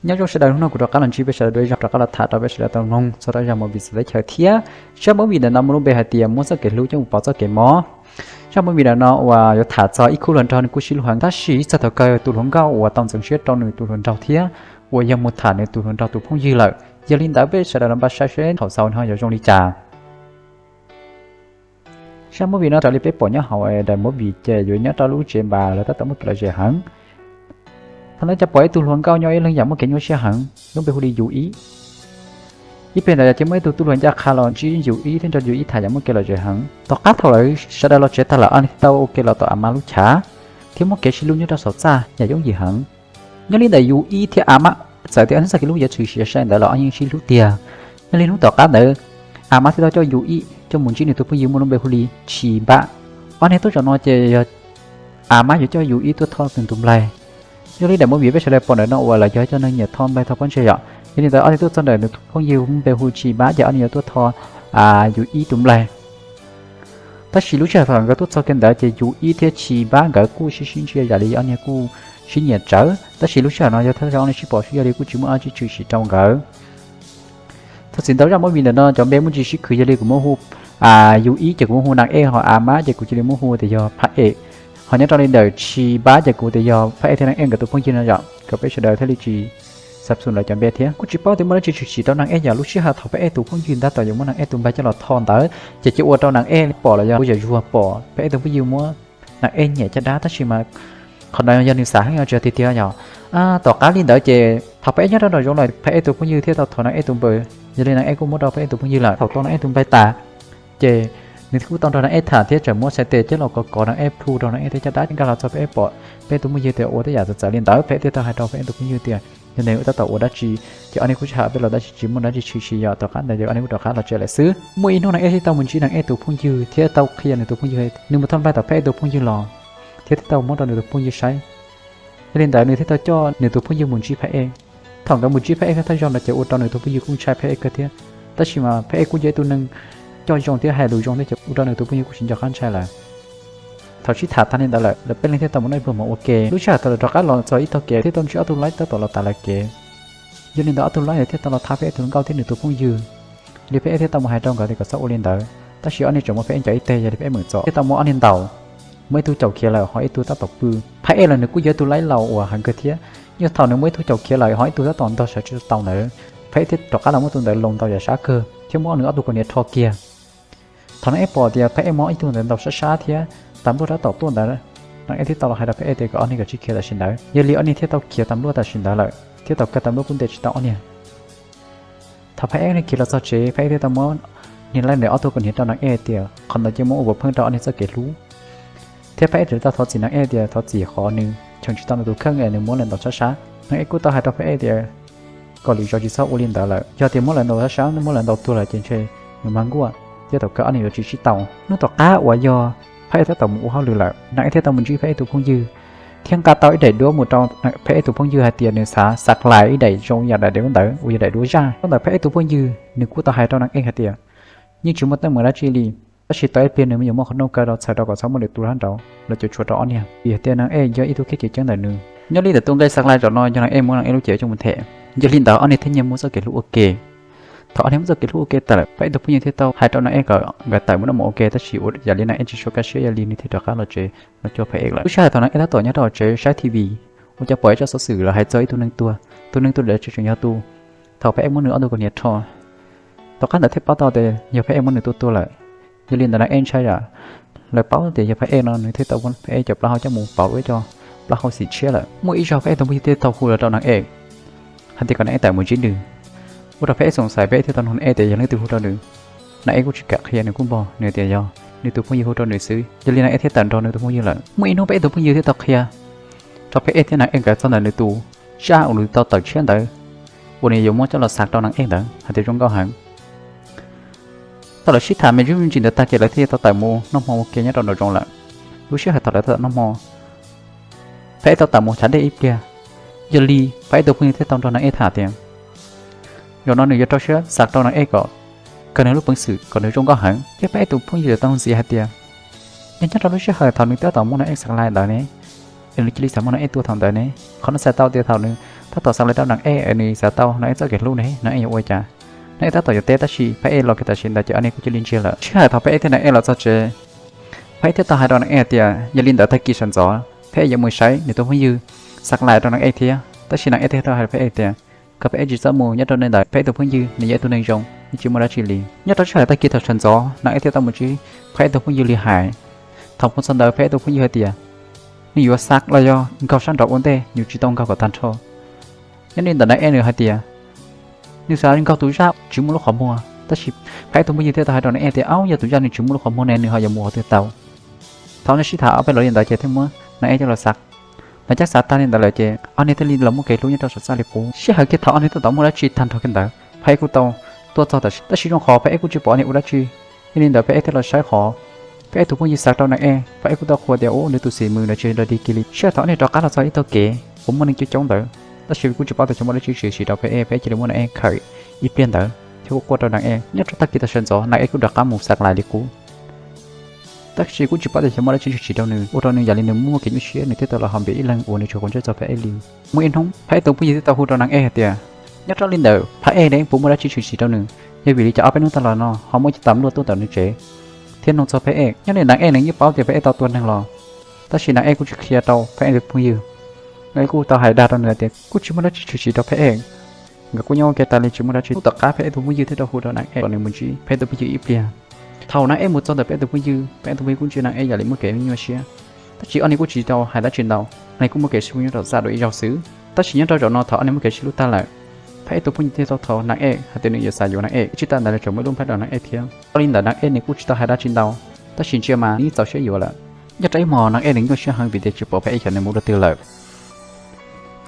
Nyob zoo sawv daws, hnub no kuv rov qab los ntsib peb sawv daws dua ib zaug, rov qab los tham rau peb sawv daws tau mloog txog rau zaj movie xwm teb chaws thiab. Zaj movie ntawm no muaj lub npe hais tias muab txoj kev hlub coj mus pauv txoj kev mob. Zaj movie ntawm no uas yuav tham txog ib khub hluas nraug nws kuj sib hlub heev, tab sis txog thaum kawg tus hluas nkauj uas tau ntxeev siab rau nws tus hluas nraug thiab uas yog mus tham nws tus hluas nraug tus phooj ywg lawm. Yog li ntawd peb sawv daws los npaj saib seb thaum xaus no yuav zoo li cas. Zaj movie no raws li peb pom nyob hauv daim movie ces yuav nyob rau lub tsev npas lawv tab tom muaj kev lom zem heev. Thaum ntawd ces pom ib tug hluas nkauj nyob ib leeg yam muaj kev nyuaj siab heev, lub npe hu li Yus Ib. Ib pliag ntawd ces muaj ib tug tub hluas ncaj qha los ntsib Yus Ib thiab nrog Yus Ib tham yam muaj kev lom zem heev. Tom qab thaum lawv sawv daws los tsev tag lawm, ob leeg tau ua ke los tom A Mab lub chav thiab muaj kev sib hlub nyob rau saum txaj yam yooj yim heev. Nyob li ntawd Yus Ib thiab A Mab txawm tias ob leeg txoj kev hlub yuav tshwm sim sai ntawd los ob leeg yeej sib hlub tiag. Nyob li hnub tom qab ntawd, A Mab thiaj tau coj Yus Ib coj mus ntsib nws tus phooj ywg muaj lub npe hu li Tsis Npab. Ob niag tuaj zaum no ces yog A Mab yuav coj Yus Ib tuaj tho nws tus nplaig. Yog li daim movie peb sawv daws pom ntawm no uas lawv yog cov neeg nyiam tho nplaig tho pob ntseg yom. Yog li ntawd ob leeg tuaj txog ntawm nws tus phooj ywg lub npe hu Tsis Npab ces ob leeg yuav tuaj tho Yus Ib tus nplaig. Tab sis lub sij hawm thaum nkawd tuaj txog kiag ntawd ces Yus Ib thiab Tsis Npab nkawd kuj sib sib ntsia yam li ob niag kuj sib nyiam tsawv, tab sis lub sij hawm no yog thawj zaug ob leeg sib pom sib yog li kuj tsis muaj dab tsi tshwm sim rau nkawd. Thaum txij ntawm zaj movie ntawm no cov npe muaj ntsis sib khwv, yog li kuv muab hu Yus Ib ces kuv muab hu Naj Ej, ho A Mab ces kuv cia li muab hu tias yog Phaj Ej, ho nyob rau li ntawm Tsis Npab ces kuv tias yog Phaj Ej thiab Naj Ej nkawd tus phooj ywg no yom, kom peb sawv daws thiaj li tsis xav xum lawv cov npe thiab. Kuj tsis paub tias muaj dab tsi tshwm sim rau Naj Ej yom. Lub sij hawm thaum Phaj Ej tus phooj ywg tab tom yuav muab Naj Ej tus nplaig coj los tho ntawd ces cia ua rau Naj Ej pom los yog ua yam zuag pom Phaj Ej tus phooj ywg muab Naj Ej nyiam caj dab, tab sis mas qhov no yog nws xav heev tsis yog tiag tiag yom. Tom qab li ntawd ces thaum Phaj Ej nyob rau nraum zoov lawm, Phaj Ej tus phooj ywg thiaj tau thov Naj Ej tus npawb, yog li Naj Ej kuj muab rau Phaj Ej tus phooj ywg lawm. Thaum tau Naj Ej tus nplaig tas ces nws kuj tau nrog Naj Ej tham thiab tseem muab xais tes coj los kov kov Naj Ej plhu rau Naj Ej tej caj dab, nkag los txog Phaj Ej pom Phaj Ej tus phooj ywg tias ua tej yam txawv txawv li ntawd, Phaj Ej thiaj tau hais rau Phaj Ej tus phooj ywg tias yog nws tab tom ua dab tsi, ces ob niag kuj sij hawm peb los tab sis tsis muaj dab tsi tshwm sim yom. Tom qab ntawd ces ob niag kuj rov qab los tsev lawm xwb. Muaj ib hnub Naj Ej thiaj tau mus ntsib Naj Ej tus phooj ywg thiab tau qhia nws tus phooj ywg, nws mus thauj nplaig tom Phaj Ej tus phooj ywg los thiab thiaj tau muab rau nws tus phooj ywg saib. Yog li ntawd nws thiaj tau coj nws tus phooj ywg mus ntsib Phaj Ej. Thaum nkawd mus ntsib Phaj Ej thawj zaug no ces ua rau nws tus phooj ywg kuj ntshai Phaj Ej kawg thiab, tab sis mas Phaj Ej kuj yog ib tug neeg coj zoo thiab hais lus zoo thiab ces ua rau nws tus phooj ywg kuj tsis nco qab ntshai lawm. Thaum sib tham tag li ntawd lawm, lawv peb leeg thiaj tau mus noj ib pluag mov ua ke. Lub sij hawm thaum lawv rov qab los txog ib tog kev thiaj tau ntsib ob tug laib tab tom los tas lawv kev. Yog li ntawd ob tug laib thiaj tau los thab Phaj Ej tus hluas nkauj thiab nws tus phooj ywg. Yog li Phaj Ej thiaj tau mus hais rau nkawd tias kom txhob ua li ntawd, tab sis ob niag tseem muab Phaj Ej ncaws ib teg, yog li Phaj Ej meem txom thiaj tau muab ob niag ntaus. Muaj ib tug caum khiav lawm ho ib tug tab tom pw. Phaj Ej los nws kuj yog ib tug laib laus uas heev kawg thiab, yog thaum nws muaj ib tug caum khiav lawm ho ib tug tab tom ntog sawv tsis tau ntawd, Phaj Ej thiaj rov qab los muab tus ntawd loos ntaus yam sab kawg thiab muab nws ob tug kaus hniav rho kiag. Thaum Naj Ej pom tias Phaj Ej muab ib tug ntawd ntaus sab sab thiab tas npluaj tab tom tuaj ntawd, Naj Ej thiaj tau los hais rau Phaj Ej tias kom ob niag kav tsij khiav tam sim ntawd. Yog li ob niag thiaj tau khiav tas npluaj tam sim ntawd lawm thiab thaum kawg tas npluaj kuj ntes tsis tau ob niag. Thaum Phaj Ej khiav los txog tsev, Phaj Ej thiaj tau muab niag laib ntawd ob tug kaus hniav rau Naj Ej tias qhov ntawd ces muab ua pov pheej rau ob niag txoj kev hlub. Thiab Phaj Ej thiaj tau thov txim Naj Ej tias thov txim qhov nws cheem tsis tau nws tus kheej es nws muab lawv ntaus sab sab. Naj Ej kuj tau hais rau Phaj Ej tias kom lwm zaus tsis txhob ua li ntawd lawm, yog tias muab lawv ntaus sab sab, muab lawv ntaus tuag lawm ces ntshe nws mag nkuaj thiab thaum kawg ob niag yuav tsis sib tau. Hnub tom qab uas yog Phaj Ej tab tom mus ua hauj lwm lawm, Naj Ej thiaj tau mus ntsib Phaj Ej tus phooj ywg thiab nqa tau ib daim duab mus rau Phaj Ej tus phooj ywg hais tias nws xav xav lais ib daim zoo yam daim duab ntawd uas yog daim duab zaj. Hnub ntawd Phaj Ej tus phooj ywg nws kuj tau hais rau Naj Ej hais tias yeej tsis muaj teeb meem dab tsi li, tab sis tau ib pliag nws yuav muab qhov rooj kaw rau txhawm rau kom txhob muaj lwm tus hab nraud los cuam tshuam rau ob niag, vim hais tias Naj Ej yog ib tug kev cem ceeb ntawm nws. Nyob li ntawm tus nqe xav lais zaum no yog Naj Ej muab Naj Ej lub cev coj mus them. Yog li ntawd ob niag thiaj nyiag muaj txoj kev hlub ua ke. Thaum ob niag muaj txoj kev hlub ua ke tawm lawm, Phaj Ej tus phooj ywg thiaj tau hais rau Naj Ej kom nkawd tawm mus noj mov ua ke, tab sis yam li Naj Ej tsis tshua kaj siab, yog li nws thiaj rov qab los tsev los cuag Phaj Ej lawm. Lub sij hawm thaum Naj Ej tab tom nyob rau tsev saib T V, ua cas pom ib txoj xov xwm lawv hais txog ib tug neeg tuag. Tus neeg tuag ntawd tseem yog tus thaum Phaj Ej muab nws ob tug kaus hniav rho. Tom qab ntawd thiaj paub tau tias yog Phaj Ej muab nws tua tuag lawm. Yog li ntawd Naj Ej ntshai yam lawv paub tias yog Phaj Ej no nws thiaj tau muab Phaj Ej cov plaub hau coj mus pauv ua cov plaub hau xim tshiab lawm. Muaj ib zaug Phaj Ej tus phooj ywg thiaj tau hu los rau Naj Ej hais tias kom Naj Ej tawm mus ntsib nws. Ua rau Phaj Ej xav xav, Phaj Ej thiaj tau nug Naj Ej tias yog leej twg hu rau nws. Naj Ej kuj tsis kam qhia, nws kuj npog, nws tias yog nws tus phooj ywg hu rau nws xwb. Yog li Naj Ej thiaj tawm nrog nws tus phooj ywg lawm. Muaj ib hnub Phaj Ej tus phooj ywg thiaj tau qhia rau Phaj Ej thiab Naj Ej nkawd txog ntawm nws tus zaj uas nws tau tawm tshiab ntawd uas nws yuav muab coj los xav rau Naj Ej ntawd hais tias zoo nkauj heev. Thaum lawv sib tham me ntsis me ntsis ntawd tag ces lawv thiaj tau tawm mus noj hmo ua ke nyob rau nraum zoov lawm. Lub sij hawm thaum lawv tau noj hmo, Phaj Ej tau tawm mus chav dej ib pliag. Yog li Phaj Ej tus phooj ywg thiaj tau nrog Naj Ej tham tias zaum no nws yuav rau siab xav rau Naj Ej kom kawg nws lub peev xwm kom nws zoo nkauj heev. Thiab Phaj Ej tus phooj ywg tau ntxiv hais tias yog nyob rau lub sij hawm thaum nws tab tom muab Naj Ej xav lais ntawd ne, es nws cia li xav muab Naj Ej tua thaum ntawd ne. Qhov no txhais tau tias thaum nws tab tom xa lais rau Naj Ej, nws xav tau Naj Ej txoj kev hlub ne Naj Ej yuav ua cas. Naj Ej tab tom yuav teb tab sis Phab Ej los kiag tam sim ntawd ces ob niag kuj cia li ntsiag lawm. Sij hawm thaum Phab Ej thiab Naj Ej los txog tsev, Phab Ej thiaj tau hais rau Naj Ej tias yog li ntawd tag kis sawv ntxov Phab Ej yuav mus saib nws tus phooj ywg xa lais rau Naj Ej thiab. Tab sis Naj Ej thiaj tau hais rau Phab Ej tias kom Phab Ej tsis txhob mus, nyob rau ntawm Phab Ej tus phooj ywg nws yog ib tug neeg zoo, nws tsis muaj dab tsi li. Nyob rau sij hawm tag kis thaum sawv ntxov Naj Ej thiaj tau mus ntsib Phab Ej tus phooj ywg li hais. Thaum mus txog ntawd Phab Ej tus phooj ywg hais tias nws yuav xa los yog nkaug sab nraud ua ntej, nws tsis tau nkaug kom tag nrho. Nyob li ntawd Naj Ej nws hais tias nws xav nkaug tus zaj tsis muaj lub qhov muag, tab sis Phab Ej tus phooj ywg thiaj tau hais rau Naj Ej tias aub, yog tus zaj nws tsis muaj lub qhov muag ne nws ho yuav mus qhov twg tau. Thaum nej sib tham ob peb los li ntawd ces thiaj muab Naj Ej coj los xa. Lawv cab xa tag li ntawd lawm ces ob niag thiaj li los muaj kev hlub nyob rau saum txaj li qub. Sij hawm kiag thaum ob niag tab tom muaj dab tsi tag nrho kiag ntawd Phab Ej kuj tau tuaj txog tam sim, tab sis zoo qhov Phab Ej kuj tsis pom ob niag ua dab tsi. Yog li ntawd Phab Ej thiaj los saib qhov Phab Ej tus phooj ywg xa rau Naj Ej, Phab Ej kuj tau qhuas tias ub, nws tus xim mws no tsis yog dog dig kiag li. Sij hawm thaum ob niag rov qab los txog ib tog kev uas muaj neeg coob coob ntawd, tab sis kuj tsis paub tias xyov muaj dab tsi tshwm sim rau Phab Ej, Phab Ej cia li muab Naj Ej khawm ib pliag ntawd thiab kuj quaj rau Naj Ej. Nyob rau tag kis thaum sawv ntxov Naj Ej kuj rov qab mus xa lais li qub, tab sis kuj tsis paub tias xyov muaj dab tsi tshwm sim rau nws, ua rau nws yam li nws muaj kev nyuaj siab, nws thiaj tau los hauv npias ib leeg uas nws tsis quav ntsej txog Phab Ej li. Muaj ib hnub Phab Ej tus phooj ywg thiaj tau hu rau Naj Ej hais tias nyob rau li ntawm Phab Ej ne puas muaj dab tsi tshwm sim rau nws, yog vim li cas ob peb hnub tag los no ho muaj cov tam luaj tuaj ntawm nws tsev thiab nug txog Phab Ej. Nyob li Naj Ej nws yeej paub tias Phab Ej tau tua neeg los, tab sis Naj Ej kuj tsis qhia rau Phab Ej tus phooj ywg. Naj Ej kuj tau hais dag rau nws hais tias kuj tsis muaj dab tsi tshwm sim rau Phab Ej, nkawd kuj nyob ua ke tas li tsis muaj dab tsi. Hnub tom qab Phab Ej tus phooj ywg thiaj rau hu rau Naj Ej kom nws mus ntsib Phab Ej tus phooj ywg ib pliag. Thaum Naj Ej mus txog ntawm Phab Ej tus phooj ywg, Phab Ej tus phooj ywg kuj ntsia Naj Ej yam li muaj kev nyuaj siab, tab sis ob niag kuj tsis tau hais dab tsi ntau, nws kuj muaj kev sib hlub nyob rau txaj dua ib zaug xwb. Tab sis nyob rau zaum no thaum ob niag muaj kev sib hlub tag lawm, Phab Ej tus phooj ywg thiaj tau thov Naj Ej hais tias nws yuav xav yuav Naj Ej. Tsis tas ntawd nws tseem muaj ib lub nplhaib rau Naj Ej thiab. Ua li ntawd Naj Ej nws kuj tsis tau hais dab tsi ntau, tab sis ntsia mas nws yeej txaus siab yuav lawm. Nyob rau ib hmos Naj Ej nws nyuaj siab heev vim tias tsis pom Phab Ej xyov nws mus rau twg lawm.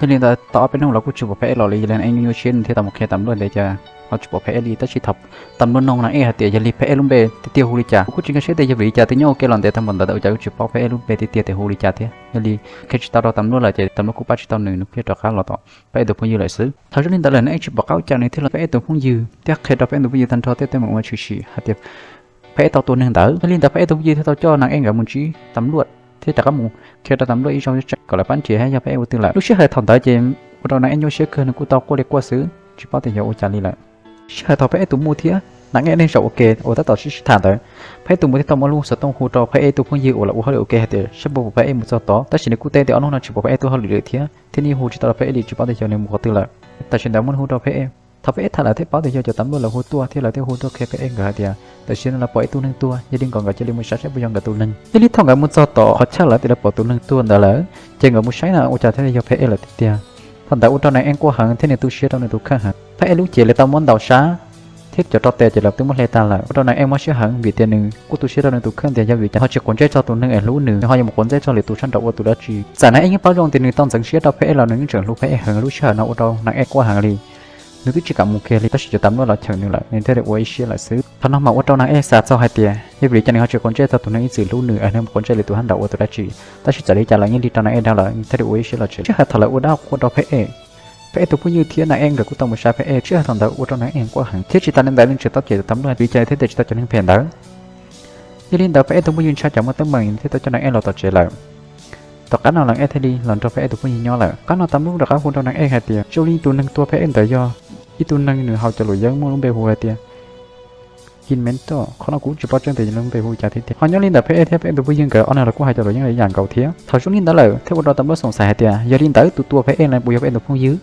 Yog li ntawd tau ob peb hnub los kuj tsis pom Phab Ej los li, yog li Naj Ej nyuaj siab nws thiaj tau mus qhia tam luaj ntawd tias ho tsis pom Phab Ej li. Tab sis thaum tam luaj nug Naj Ej hais tias yog li Phab Ej lub npe tiag tiag hu li cas, kuv kuj tsis nkag siab tias yog vim li cas twb nyob ua ke los ntev tag npaum ntawd ua cas kuj tsis paub Phab Ej lub npe tiag tiag tias hu li cas thiab. Yog li qhia tsis tau rau tam luaj lawm ces tam luaj kuj pab tsis tau nws, nws thiaj rov qab los tom Phab Ej tus phooj ywg lawm xwb. Thaum zoo li ntawd lawm Naj Ej tsis pom qab ua cas nws thiaj los Phab Ej tus phooj ywg thiab qhia rau Phab Ej tus phooj ywg tag nrho thiab tej mus ua tshwm sim hais tias Phab Ej tau tua neeg ntawd. Yog li ntawd Phab Ej tus phooj ywg thiaj tau coj Naj Ej nkawd mus ntsib tam luaj thiab rov qab mus qhia rau tam luaj ib zaug tseem kom lawv pab nrhiav yog Phab Ej ua twg lawm. Lub sij hawm thaum ntawd ces ua rau Naj Ej nyuaj siab kawg, nws kuj tau quaj li quaj xwb tsis paub tias yog ua cas li lawm. Sij hawm thaum Phab Ej tus mus thiab Naj Ej nej zaum ua ke uas tab tom sib sib tham ntawd, Phab Ej tus mus thiaj tau muaj lub xov tooj hu rau Phab Ej tus phooj ywg uas lawv ua hauj lwm ua ke hais tias saib puas pom Phab Ej mus txog tod, tab sis nws kuj teb tias ob hnub no tsis pom Phab Ej tuaj hauj lwm lawm thiab thiab nws hu tsis tau Phab Ej li tsis paub tias xyov nws mus qhov twg lawm. Tam sim ntawd muaj neeg hu rau Phab Ej. Thaum Phab Ej tham lawv thiaj paub tias yog cov tam luaj lawv hu tuaj thiab lawv thiaj hu tuaj qhia Phab Ej nkawd hais tias tam sim no lawv pom ib tug neeg tuag, yog li nkawd nkawd cia li mus saib saib puas yog nkawd tus neeg. Yog li thaum nkawd mus txog tom qhov chaw lawv tias lawv pom tus neeg tuag ntawd lawm, ces nkawd mus saib no ua cas thiaj yog Phab Ej lawm tiag tiag. Thaum ntawd ua rau Naj Ej quaj heev thiab nws tu siab rau nws tus kheej heev. Phab Ej lub cev lawv tau muab ntaus sab thiab cov rau tes ces lawv twb muab hle tag lawm, ua rau Naj Ej mob siab heev vim tias nws kuj tu siab rau nws tus kheej tias yog vim cas ho tsis quav ntsej txog tus neeg es hlub nws, nws ho yuav mus quav ntsej txog lwm tus sab nraud ua tus dab tsi. Txawm Naj Ej yeej paub zoo tias nws tau ntxeev siab rau Phab Ej los nws yeej tseem hlub Phab Ej heev. Lub sij hawm no ua rau Naj Ej quaj heev li, nws twb tsis kam mus kiag li, tab sis cov tam luaj los cheem nws lawm nws thiaj li ua ib siab lawm xwb. Qhov no mas ua rau Naj Ej xav txog hais tias yog vim li cas nws ho tsis quav ntsej txog tus neeg ib txwm hlub nws es nws mus quav ntsej lwm tus sab nraud ua tus dab tsi. Tab sis txawm li cas los yeej li rau Naj Ej dag lawm, nws thiaj li ua ib siab los tsev. Sij hawm thaum lawv ua dab ua qhua rau Phab Ej, Phab Ej tus phooj ywg thiab Naj Ej nkawd kuj tau mus saib Phab Ej. Sij hawm thaum ntawd ua rau Naj Ej quaj heev thiab tsis tas li ntawd nws tseem tau cem tam luaj vim li cas thiaj tias tsis tau cov neeg phem ntawd. Yog li ntawd Phab Ej tus phooj ywg ntshai tsam muaj teeb meem thiaj tau coj Naj Ej los tom tsev lawm. Tom qab no Naj Ej thiaj li los nrog Phab Ej tus phooj ywg nyob lawm. Tom qab no tam luaj rov qab hu rau Naj Ej hais tias zoo li tus neeg tua Phab Ej ntawd yog ib tug neeg nws haus cov luam yeeb muaj lub npe hu hais tias Kin Mento, qhov no kuv tsis paub tseeb tias lub npe hu cas thiab tiag. Ho nyob li ntawd Phab Ej thiab Phab Ej tus phooj ywg nkawd ob leeg los kuj hais cov luam yeeb ib yam nkaus thiab. Thaum zoo li ntawd lawm thiaj ua rau tam luaj xoom xaim hais tias yog li ntawd tus tua Phab Ej no puas yog Phab Ej tus phooj ywg.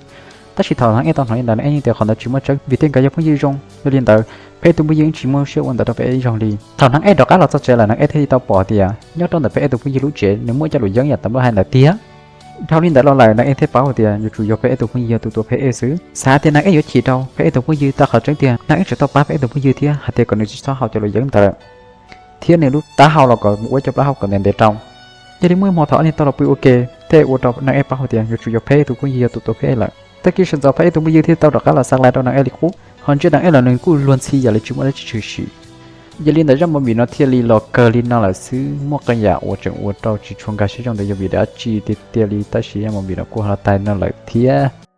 Tab sis thaum Naj Ej tau hnov li ntawd Naj Ej yeej tias qhov ntawd tsis muaj tseeb vim tej nkawd yog phooj ywg zoo. Yog li ntawd Phab Ej tus phooj ywg yeej tsis muaj siab ua ntawd rau Phab Ej ib zaug li. Thaum Naj Ej rov qab los txog tsev lawm Naj Ej thiaj li tau pom tias nyob rau ntawm Phab Ej tus phooj ywg lub tsev nws muaj cov luam yeeb yam tam luaj hais ntawd tiag. Dhau li ntawd los lawm Naj Ej thiaj paub tias yuav tsum yog Phab Ej tus phooj ywg yog tus tua Phab Ej xwb. Xav tias Naj Ej yuav chim rau Phab Ej tus phooj ywg, tab qhov tseeb tiag Naj Ej tseem tau pab Phab Ej tus phooj ywg thiab hais tias kom nws tsis txhob haus cov luam yeeb ntawd lawm, thiab nws lub taub hau los kom mus ua cov plaub hau kom ntev ntev rau. Yog li muaj ib hmo thaum ob niag tau los pw ua ke, thiaj ua rau Naj Ej paub hais tias yuav tsum yog Phab Ej tus phooj ywg yog tus tua Phab Ej lawm. Tag kis sawv ntxov Phab Ej tus phooj ywg thiaj tau rov qab los xa lais rau Naj Ej li qub, ho ntsia Naj Ej los nws kuj luag ntxhi yam li tsis muaj dab tsi tshwm sim. Yog li ntawd zaj movie no thiaj li los kawg li no lawm xwb. Muaj qee yam uas tseem ua rau tsis tshua nkag siab zoo ntawd yog vim dab tsi tiag tiag li, tab sis zaj movie no kuj ho los tag no lawm thiab.